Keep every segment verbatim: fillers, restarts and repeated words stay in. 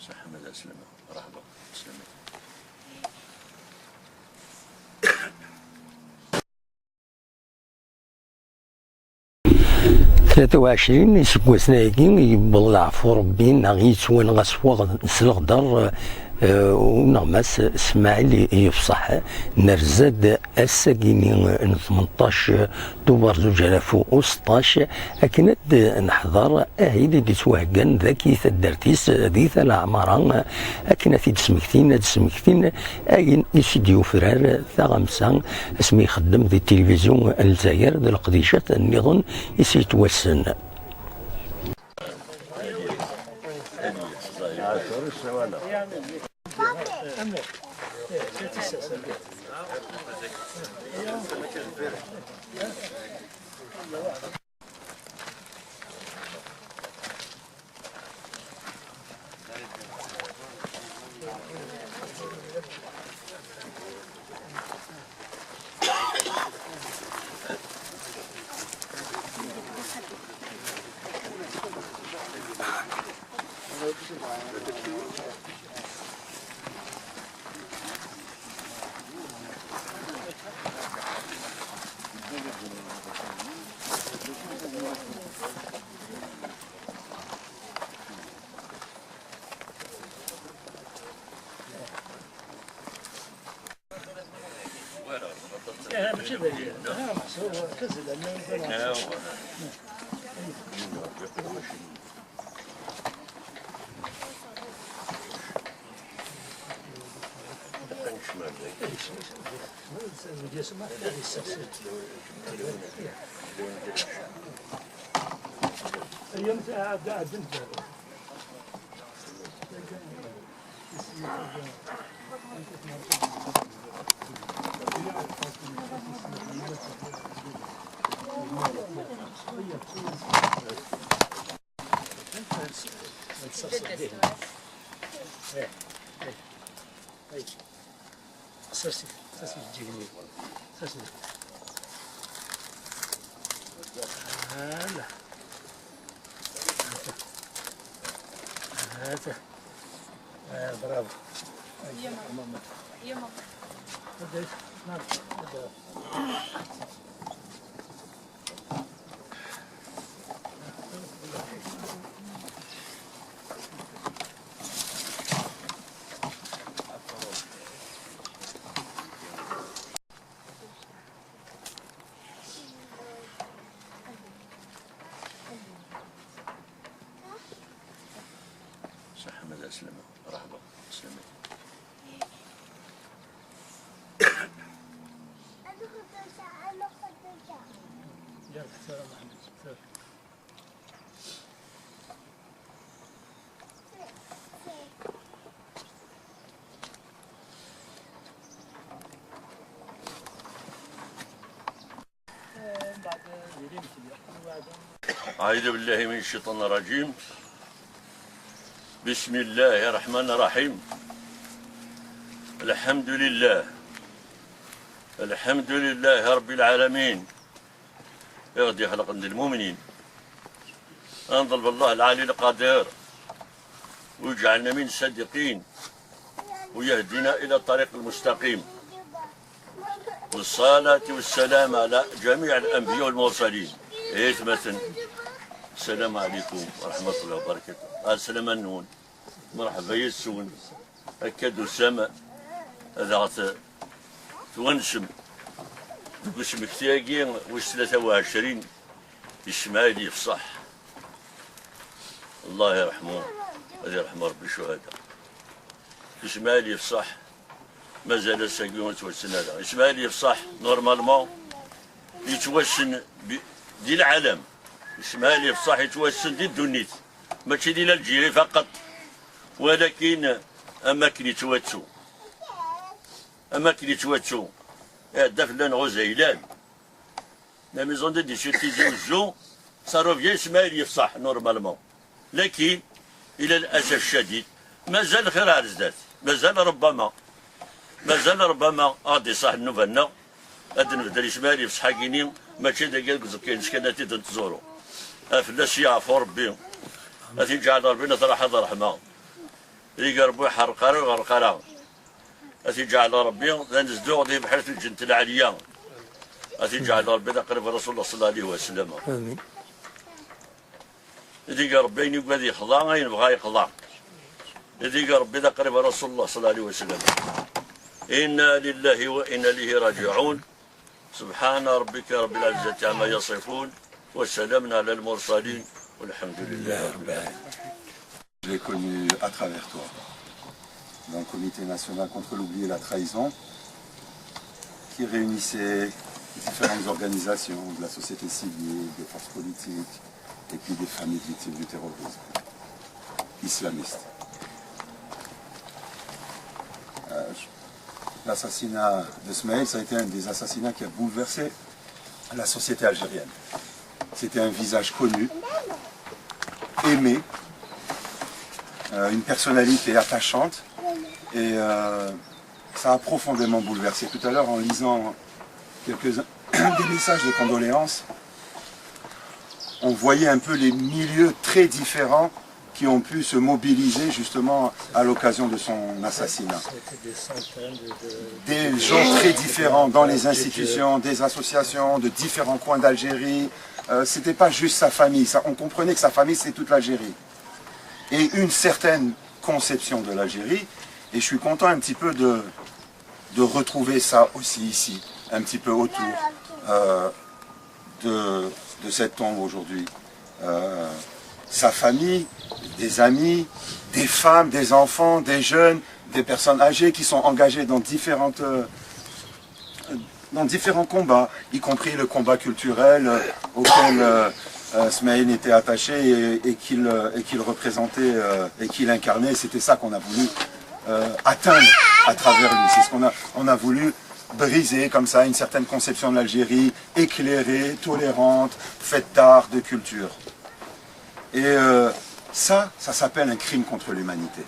Ḥmed Aslama, mṛeḥba. Aslama. Tlata u ɛecrin iseggasen-agi yewweḍ leɛfu Ṛebbi neɣ yettwanɣa s waɣ-, s leɣder, eh, uneɣmas Smaɛil Yefṣaḥ, nerza-d ass-agi-nni n tmenṭac Tubeṛ zuǧ alaf u seṭṭac, akken ad neḥḍer ahil i d-ittwaheggan dagi taddart-is di Tala Ɛmara, akken ad t-id-smektin, ad smektin ayen i s-id-yufrar taɣamsa asmi ixeddem di tilivizyu n Lezzayer d leqdicat nniḍen i s-yettwassen. سرسي، سرسي الجهني. سرسي. هلا. هاتا. هاتا. آه، برافو. يا ماما. يا ماما. بديت. نعم. بديت. صح، ماذا سلامة؟ مرحبا، سلامة. يلا، السلام عليكم. أعوذ بالله من الشيطان الرجيم. بسم الله الرحمن الرحيم. الحمد لله. الحمد لله رب العالمين. I ɣ-d-ixelqen d lmumnin. Ad nḍleb Allah العلي القدير ويجعلنا من الصادقين ويهدينا إلى الطريق المستقيم. والصلاة والسلام على جميع الأنبياء والمرسلين. Aytmaten, السلام عليكم ورحمة الله وبركاته. Ɛeslama-nwen. Merḥba yes-wen. Akka d-tusam ad aɣ-t-twansem deg usmekti-agi wis tlata u ɛecrin, Ismaɛil Yefṣaḥ. Allah yerḥmu, ad yerḥmu Rebbi ccuhada. Ismaɛil Yefṣaḥ, mazal ass-agi ur yettwassen ara. Ismaɛil Yefṣaḥ, normalement, yettwassen bi-, di lɛalam. Ismaɛil Yefṣaḥ yettwassen di ddunit, mačči di l'Algérie faqat, walakin am akken yettwattu. Am akken yettwattu, iɛedda fell-aneɣ uzaylan. La maison d'édition Tizi Uzzu ça revient Ismaïl Yefṣaḥ, normalement. Lakin, ila lɛasaf ccadid, mazal lxir ar zdat. Mazal ṛebbama, mazal ṛebbama ad d-iṣaḥ nnuba-nneɣ, ad d-nbeddel Ismaïl Yefṣaḥ-agi-ni, mačči dagi deg uẓekka-ines kan ad t-id-nettẓuru. Ad fell-as yeɛfu Ṛebbi, ad t-yeǧɛel Ṛebbi n at ṛaḥa d ṛṛeḥma. Ad ig Ṛebbi ur ḥerreq ara, ur ɣerreq ara. Ad t-iǧɛel Ṛebbi d anezduɣ di tebḥirt n lǧennet lɛelya. Ad t-iǧɛel Ṛebbi d aqrib i Rasul Llah ṣalla Llahu ɛalayhi wa sallam. Amin. Ad ig Ṛebbi ayen yugad yexḍa, ayen yebɣa yeqḍa. Ad ig Ṛebbi d aqrib i Rasul Llah ṣalla Llahu ɛalayhi wa sallam. Inna lillahi wa inna ilayhi rajiɛun. Subḥana rabbika rabbil izzati ɛamma yasifun. Wa salamun ɛalal mursalin. Walḥamdu lillahi rabbil ɛalamin. Je l'ai connu à travers toi, dans le Comité national contre l'oubli et la trahison, qui réunissait différentes organisations de la société civile, des forces politiques, et puis des familles de victimes du terrorisme islamiste. Euh, je- L'assassinat de Smaïl, ça a été un des assassinats qui a bouleversé la société algérienne. C'était un visage connu, aimé, euh, une personnalité attachante, et euh, ça a profondément bouleversé. Tout à l'heure, en lisant quelques-uns des messages de condoléances, on voyait un peu les milieux très différents qui ont pu se mobiliser justement à l'occasion de son assassinat. C'était des centaines de, de- Des gens très différents dans les institutions, des associations, de différents coins d'Algérie. Euh, c'était pas juste sa famille. Ça, on comprenait que sa famille, c'est toute l'Algérie. Et une certaine conception de l'Algérie. Et je suis content un petit peu de, de retrouver ça aussi ici, un petit peu autour euh, de, de cette tombe aujourd'hui. Euh, sa famille, des amis, des femmes, des enfants, des jeunes, des personnes âgées qui sont engagées dans différentes, euh, dans différents combats, y compris le combat culturel euh, auquel euh, euh, Smaïl était attaché et, et qu'il euh, et qu'il représentait euh, et qu'il incarnait. C'était ça qu'on a voulu euh, atteindre à travers lui. C'est ce qu'on a, on a voulu briser comme ça une certaine conception de l'Algérie, éclairée, tolérante, faite d'art, de culture. Et euh, ça, ça s'appelle un crime contre l'humanité.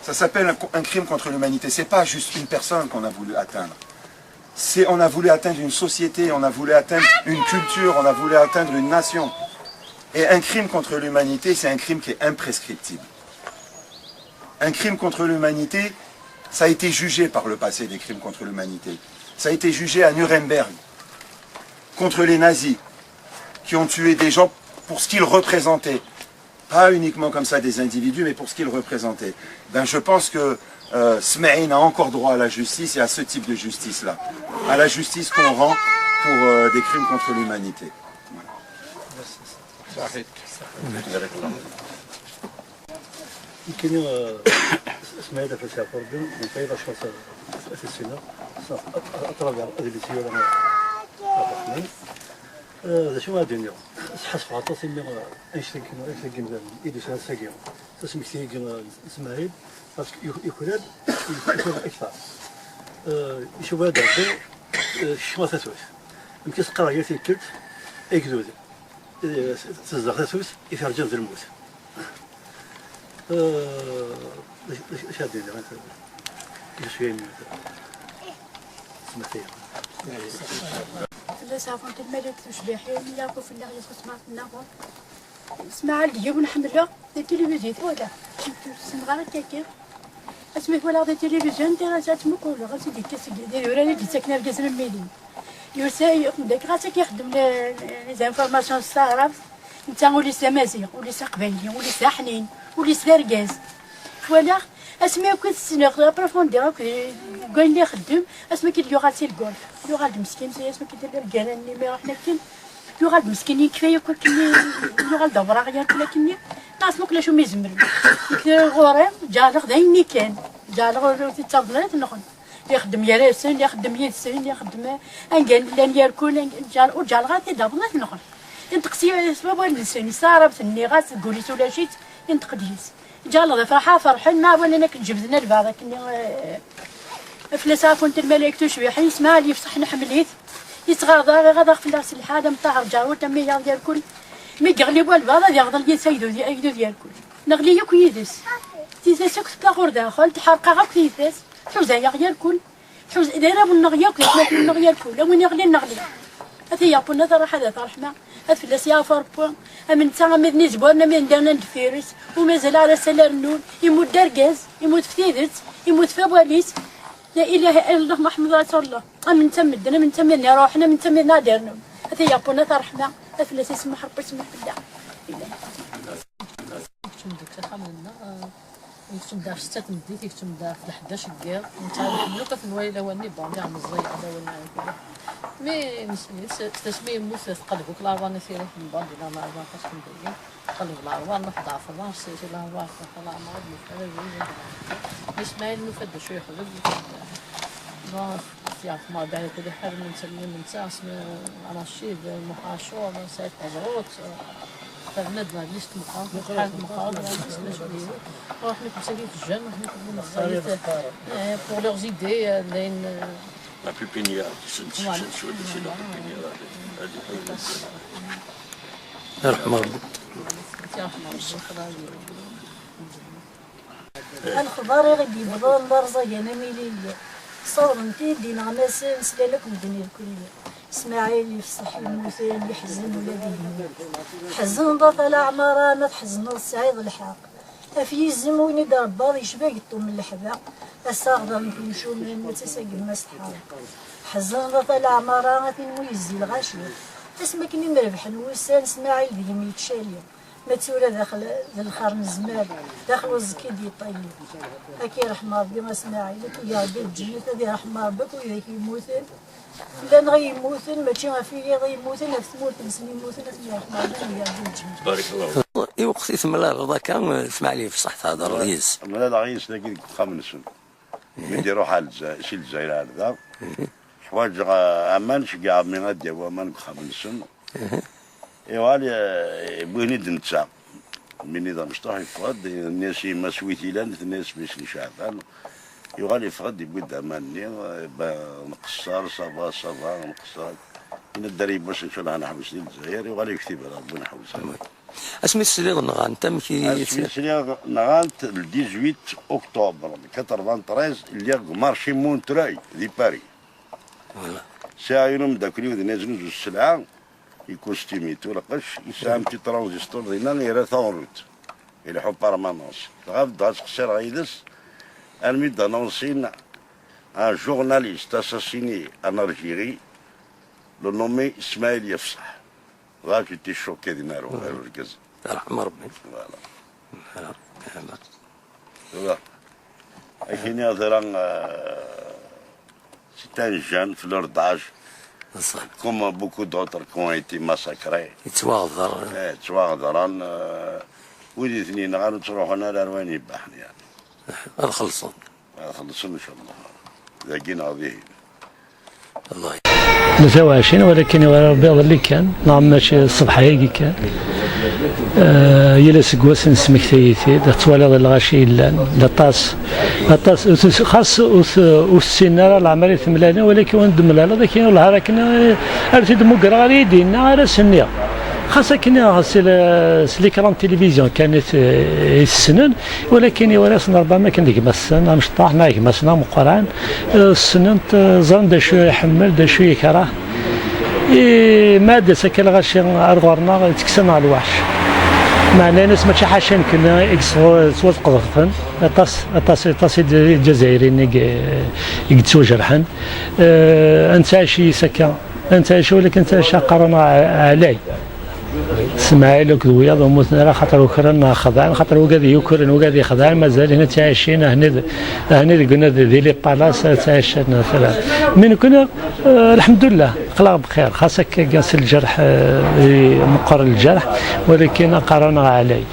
Ça s'appelle un, un crime contre l'humanité. C'est pas juste une personne qu'on a voulu atteindre. C'est, on a voulu atteindre une société, on a voulu atteindre une culture, on a voulu atteindre une nation. Et un crime contre l'humanité, c'est un crime qui est imprescriptible. Un crime contre l'humanité, ça a été jugé par le passé des crimes contre l'humanité. Ça a été jugé à Nuremberg contre les nazis qui ont tué des gens pour ce qu'ils représentaient. Pas uniquement comme ça des individus, mais pour ce qu'ils représentaient. Ben, je pense que euh, Smaïn a encore droit à la justice et à ce type de justice-là. À la justice qu'on rend pour euh, des crimes contre l'humanité. Voilà. Nekkini Smaɛil Afas Yeɛqurbi, nekka d acu ad t-issineɣ, à travers adlis yura Ṛṛeḥman. D acu ara d-iniɣ? Sḥassfeɣ aṭas imi annect-agi, annect-agi yemdanen i d-usan ass-agi s asmekti-agi n Smaɛil, parce que yuklal, yuklal akteṛ. Icuba-d Ṛebbi kecmeɣ tatut. Amek i s-qqareɣ yal tikkelt, agdud. Tezdeɣ tatut i terǧiḍ d lmut. Acu ad d-iniɣ? Tella sɛufunt lmalik tucbiḥin, yakk fell-aɣ yexus ma tennaɣ. Smaɛil d yiwen ḥemmleɣ, di tilivizyu i t-walaɣ, ur t-ssneɣ ara akka kan. Asmi t-walaɣ di tilivizyu, nniɣ-as ad t-muquleɣ, ad t-id-yekka seg idurar i d-yettaken argaz n mmidi. Yusa-d akka, ɣas akka ixeddem les informations s taɛrabt, netta ul-is d amaziɣ, ul-is aqbayli, ul-is d aḥnin, ul-is d argaz. Twalaɣ, asmi akk i t-ssneɣ, approfondiɣ akk deg wayen i ixeddem, asmi akka i d-yuɣal si lgurf, yuɣal-d meskin, asmi akka i d-llan lgana-nni mi ruḥen akken, yuɣal-d meskin, yekfa yakk akken, yuɣal d awraɣ yakk akken-nni, neɣ asmi akka acu mi zemren. Nekk ɣur-i, ǧeɛleɣ d ayen-nni kan, ǧeɛleɣ ur, ur t-id-ttaḍen ara tenɣen. Ixeddem gar-asen, ixeddem yid-sen, ixeddem anga llan yerkul, ur ǧeɛleɣ ara t-id-aḍen ad t-nɣen. Inṭeq s wawal-nsen, s taɛrabt nniɣ-as, deg wul-is ulac-itt, inṭeq-d yis. Ǧeɛleɣ d afraḥ, ferḥen, ma walan akken jebden albaɛḍ akkenni, fell-as ɛfunt lmalayek tucbiḥin, Smaɛil yefṣeḥ nḥemmel-it, yettɣaḍ-aɣ, iɣaḍ-aɣ fell-aɣ s lḥal, am Ṭaher Ǧerrut, am wiyaḍ yerkul. Mi yeɣli walbaɛḍ ad iɣḍel yis agdud, agdud yerkul. Neɣli yakk yid-s. Tizas akk tewwa ɣur daxel, tḥerq-aɣ akk tizas. Tḥuza-yaɣ yerkul. Tḥuz-, d arraw-nneɣ yakk, d atmaten-nneɣ yerkul. A win iɣlin neɣli. A tiyaḍ-nneɣ, a ṛṛeḥma, Ad fell-as yeɛfu Ṛebbi, am netta, am widen izewren, am widen ddiren ar deffir-s, ur mazal ara s ala rennun, immut d argaz, immut f tidet, immut f wawal-is. La ilaha illallah Muḥemmed Rasulullah. Am netta medden, am netta am widen iruḥen, am netta am widen ad d-irennun. Ad t-yeɛfu, ad t-yerḥem, ad fell-as isemmeḥ Ṛebbi, isemmeḥ fell-aɣ. Keččem deg axxam-nneɣ, eh, yekcem-d ɣef ssetta n tmeddit, yekcem-d ɣef leḥdac n yiḍ, netta ad iḥemmel akk ad t-nwali lawan-nni, bon, diɣ meẓẓiy, d awal n ɛiqel. Mi nes-, s-, s-, asmi yemmut, teqleb akk laṛwa n At Iraten, bon, di lameɛna aṭas n dagi, teqleb laṛwa, nruḥ d ɛefṛa, s-, s-, laṛwa, laṛwa, d lefra, d win, d lefra. Ismaɛil nufa-d d acu yexdem, bon, yeɛreq Meɛda, ala kulli ḥal, netta, netta, asmi Racid, Muḥ Ɛacur, Saɛid Taẓrut, Terna-d la liste meqqar, acḥal meqqar, la liste n. Ruḥen akk msakit jeunes, ruḥen akk msakit, eh, pour leurs idées, eh, d ayen, eh, La pépinière, c'est une, voilà, c'est une chouette, c'est la pépinière, elle est, elle est, elle est Yerḥem Rebbi. Yerḥem Rebbi, xḍa. Lexbar i ɣ-d-yewwḍen d arẓagan am ilili. Ssawḍen-t-id ineɣmasen, slan akk medden irkelli. Smaɛil yefṣeḥ yemmuten, yeḥzen ula d igenni. Tḥezneḍ a At Laɛmara, ma tḥezneḍ tesɛiḍ lḥeqq. Af yizem win i d-rebbaḍ yecba geṭṭum n leḥbeq. Ass-a ɣḍan-t yimcumen, nettas a yemma-s tḥerq. Tḥezneḍ a At Laɛmara, a tin mu yezzi lɣaci. Asmi akken i m-rebḥen wussan, Smaɛil deg-m yettcali. Ma d tura daxel d lxar n zzman, daxel uẓekki d-yeṭṭali. Ad k-yerḥem Rebbi a Smaɛil, ad k-iger Rebbi lǧennet, ad yerḥem Rebbi akk widak yemmuten. Fell-aneɣ i yemmuten, mačči ɣef wiyaḍ i yemmuten, ɣef tmurt-nsen i yemmuten, ad ten-yerḥem Rebbi, ad ten-iger Rebbi lǧennet. Barakallahu. I weqt i temlaleḍ akka, Smaɛil Yefṣeḥ, thedreḍ yis? Mlaleɣ yis dagi deg uxxam-nsen. Mi d-iruḥ ar Lezza-, si Lezzayer ar da, ḥwaǧeɣ, eh, aman, ceggɛeɣ mi ad d-yawi aman deg uxxam-nsen. Iɣal, eh, wwin-id netta. Mi d amecṭuḥ, yeffeɣ-d, yenna-yas i yemma-s wi t-ilan, tenna-yas mmi-s n Ceɛban. Yuɣal yeffeɣ-d, yewwi-d aman-nni, eh, ba-, nqeṣṣer, ça va, ça va, nqeṣṣer. Yenna-d ar yiwwas, ncallah ad neḥbes di Lezzayer, yuɣal yektib ar Rebbi neḥbes. Asmi tesliḍ nɣan-t, amek i... Asmi sliɣ nɣan-t, le dix-huit octobre quatre-vingt-treize, lliɣ deg marché Montreuil, di Paris. Voilà. Sɛiɣ yiwen umeddakel-iw d-nna yeznuzu sselɛa, ikustimi-t u lqecc, yesɛa un petit transistor dinna, yerra-t en route. Ileḥḥu permanence. Dɣa beddeɣ ttqeṣṣireɣ yid-s, armi d-anonsin un journaliste assassiné en Algérie, le nommé Ismaël Yefṣeḥ. Dɣa j'étais choqué dinna, ar urgaz. Yerḥem Rebbi. Voilà. Voilà. Voilà. Voilà. Akken i ɣ-terra, euh, c'est un jeune, fleur d'âge, comme beaucoup d'autres qui ont été massacrés. Yettwaɣder. Eh, ttwaɣedren, euh, wid i ten-yenɣan ur ttruḥun ara ar wayen yebbaḥen, yeɛni. Ad xellṣen. Ad xellṣen, incallah. Dagi neɣ dihin. Tlata u ɛecrin, walakin iwala Rebbi iḍelli kan, neɣ mačči ṣṣbeḥ-agi kan. Eh, yal aseggas nesmektay-it-id, tettwaliḍ lɣaci yellan, d aṭas, aṭas, ur tes-, xas ur t-, ur tessinen ara leɛmer i temlalen, walakin win d-temlaleḍ, akken ur lɛar akken, eh, ara t-id-mmugreɣ, ara yi-d-yenna, ara s-nniɣ. Xas akken, eh, s l-, s l'écran de télévision kan i t-, i t-ssnen, Walakin iwala-sen Rebbi am akken d gma-tsen amecṭaḥ neɣ gma-tsen ameqqran, eh, ssnen-t, eh, ẓran d acu iḥemmel, d acu yekreh. I ma ad d-tas akka lɣaci ar ɣur-neɣ, ttekkes-aneɣ lweḥc. Meɛna-ines mačči ḥaca nekkni i yesɣu-, yettwaqedfen, aṭas, aṭas, aṭas i d-, i d Iǧazayirin i ye-, i yettwajerḥen. Eh, ad nettɛic yis akka, ad nettɛic, walakin ad nettɛic qqaren-aɣ ɛlay. Smaɛil akked wiyaḍ ur mmuten ara, xaṭer ukren neɣ xedɛen, xaṭer wigad yukren, wigad ixedɛen, mazal-iten ttɛicin, ahni d-, ahni deg unad di les palaces, ttɛicin, ttɛicin. Mi nekkni, eh, lḥemdullah, aql-aɣ bxir, xas akka s lǧerḥ, eh, meqqer lǧerḥ, walakin aqerru-nneɣ ɛlay.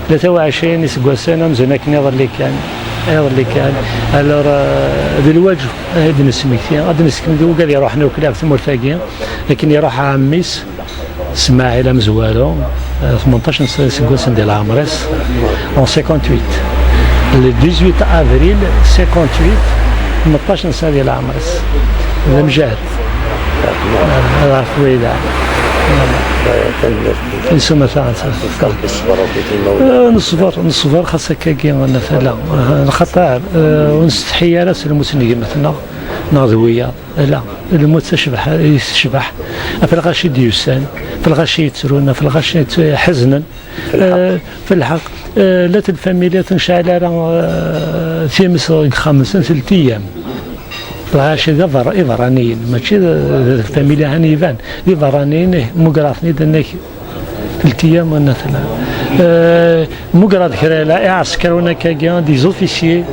Tlata u ɛecrin iseggasen amzun akken iḍelli kan, iḍelli kan. Alors, eh, d lwaǧeb ad d-nesmekti, ad d-nessekmel i wigad iruḥen akk ɣef tmurt-agi, akken iruḥ ɛemmi-s, Smaɛil amezwaru, eh, tmenṭac n sna iseggasen di leɛmer-is, en cinquante-huit. Le dix-huit avril cinquante-huit, tmenṭac n sna di leɛmer-is. D amjahed. Eh, ɣef wayda. Tanemmirt. Isuma ta, ta. Eh, neṣber, neṣber, xas akkagi, tala. Eh, lxaṭer, eh, ur nsetḥi ara s lmut n gma-tneɣ. Neɣ d wiyaḍ, ala, lmut tacbeḥ, i tecbeḥ, ɣef lɣaci d-yusan, ɣef lɣaci yettrun, ɣef lɣaci yett-, ḥeznen. Eh, f lḥeqq, eh, la t-, lfamilya ur tecɛil ara, eh, times deg uxxam-nsen, teltiyam. Lɣaci d aberra-, iberraniyen, mačči d, d lfamilya han iban, d iberraniyen, ih, mmugreɣ-ten-id, nnek, teltiyam, nnek, eh, Mmuger ad kra la iɛesker unakkagi, des officiers,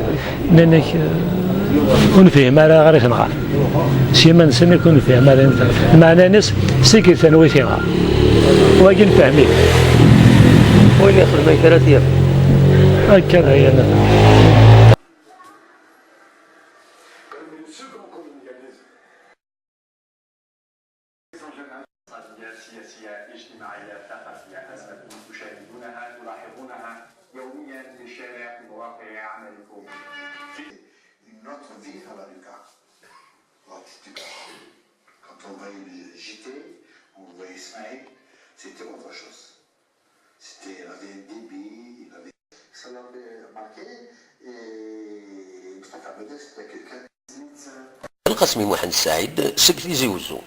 nnan-ak, eh, ur nefhim ara ɣer i tenɣa. S yiman-nsen akk ur nefhim ara. Lmeɛna-ines, seg tanwit iɣer. Wagi nefhem-it. Win ixedmen kra ad t-yaf. Akka d aya. الاقتصادية، السياسية، الاجتماعية، الثقافية، أزمة تشاهدونها، تلاحظونها يوميا في الشارع، في مواقع عملكم. Une autre vie à la Lucas. Quand on voyait le J T, on voyait Ismaël, c'était autre chose. C'était, il avait un débit, il avait... Ça l'avait marqué, et Mustafa Ahmed, c'était quelqu'un... Lqasmi Muḥend Saɛid seg Tizi Wezzu.